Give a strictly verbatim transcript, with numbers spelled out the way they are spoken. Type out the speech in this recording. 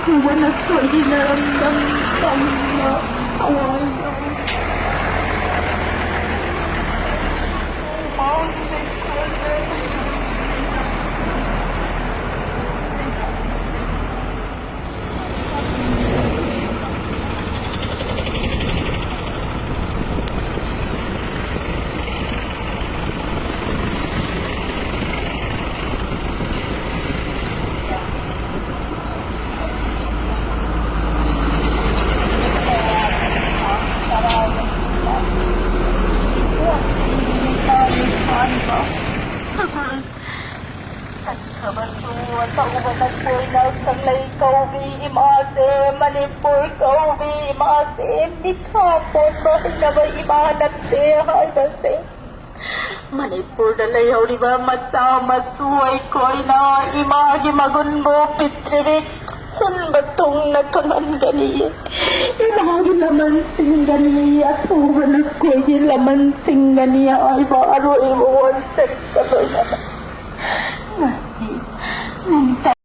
ꯊꯨꯕꯅ ꯁꯣꯏꯈꯤꯅꯔꯝꯗꯝ ꯇꯝꯅ ꯊꯋꯥꯏ ꯌꯥꯎꯏ꯫ ꯆꯠꯈ꯭ꯔꯕꯁꯨ ꯑꯆꯧꯕ ꯅꯠꯇꯦꯅ ꯁꯪꯂꯩ ꯀꯧꯕꯤ ꯏꯃꯥꯁꯦ, ꯃꯅꯤꯄꯨꯔ ꯀꯧꯕꯤ ꯏꯃꯥꯁꯦ, ꯃꯤꯈꯥ ꯄꯣꯟꯕ ꯍꯩꯅꯕ ꯏꯃꯥ ꯅꯠꯇꯦ ꯍꯥꯏꯕꯁꯦ꯫ ꯃꯅꯤꯄꯨꯔꯗ ꯂꯩꯍꯧꯔꯤꯕ ꯃꯆꯥ ꯃꯁꯨ ꯑꯩꯈꯣꯏꯅ ꯏꯃꯥꯒꯤ ꯃꯒꯨꯟꯕꯨ ꯄꯤꯊ꯭ꯔꯤꯕꯤ ꯁꯤꯟꯕ ꯊꯨꯡꯅ ꯈꯪꯍꯟꯒꯅꯤ꯫ ꯏꯃꯥꯒꯤ ꯂꯃꯟ ꯁꯤꯡꯒꯅꯤ, ꯑꯊꯨꯕ ꯅꯈꯣꯏꯒꯤ ꯂꯃꯟ ꯁꯤꯡꯒꯅꯤ ꯍꯥꯏꯕ ꯑꯔꯣꯏꯕ ꯋꯥꯁꯛꯇ ꯂꯣꯏꯅꯅ